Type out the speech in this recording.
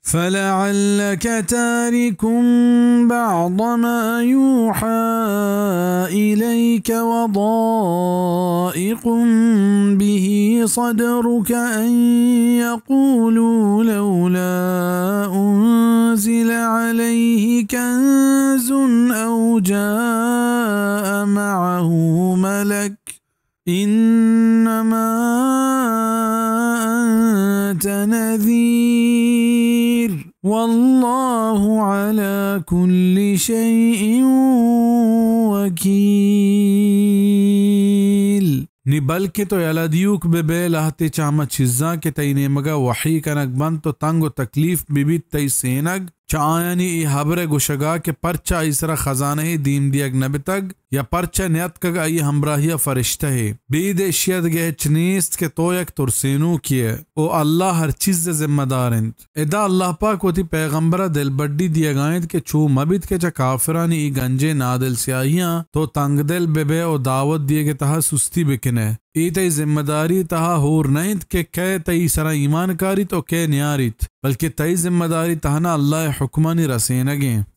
فلعلك تارك بعض ما يوحى إليك وضائق به صدرك أن يقولوا لولا أنزل عليه كنز أو جاء معه ملك إنما أنت نذير والله على كل شيء وكيل. نی بلکیں تو یلہ دیوک بہ بئے لہتے چہ ہما چیزاں کہ تئی نیمگا وحی کنگ بنت و تنگ و تکلیف بہ بیت تئی سینگ چہ آیانی اے ہبر ء گوشگا کہ پرچا آئی سرا خزانہ ء دیم دیگ نہ بتگ یا پرچا نیاتکگ آئی ہمراہی ء فرشتہ ء۔ بید اشی ء دگہ ہچ نیست کہ تو یک ترسینوکے ئے و اللہ ہر چیز ء ذمہ دار انت۔ ادا اللہ پاک وتی پیغمبر ء دلبڈی دیگا انت کہ چو مہ بیت کہ چہ کافرانی اے گنجیں نادل سیاہیاں تو تنگدل بہ بئے و دعوت دیگ ء تہا سستی بکن ئے۔ اے تئی ذمہ داری تہا ہور نہ انت کہ کئے تئی سرا ایمان کاریت و کئے نیاریت، بلکہ تئی ذمہ داری تہنا اللہ ء حکمانی رسینگ انت۔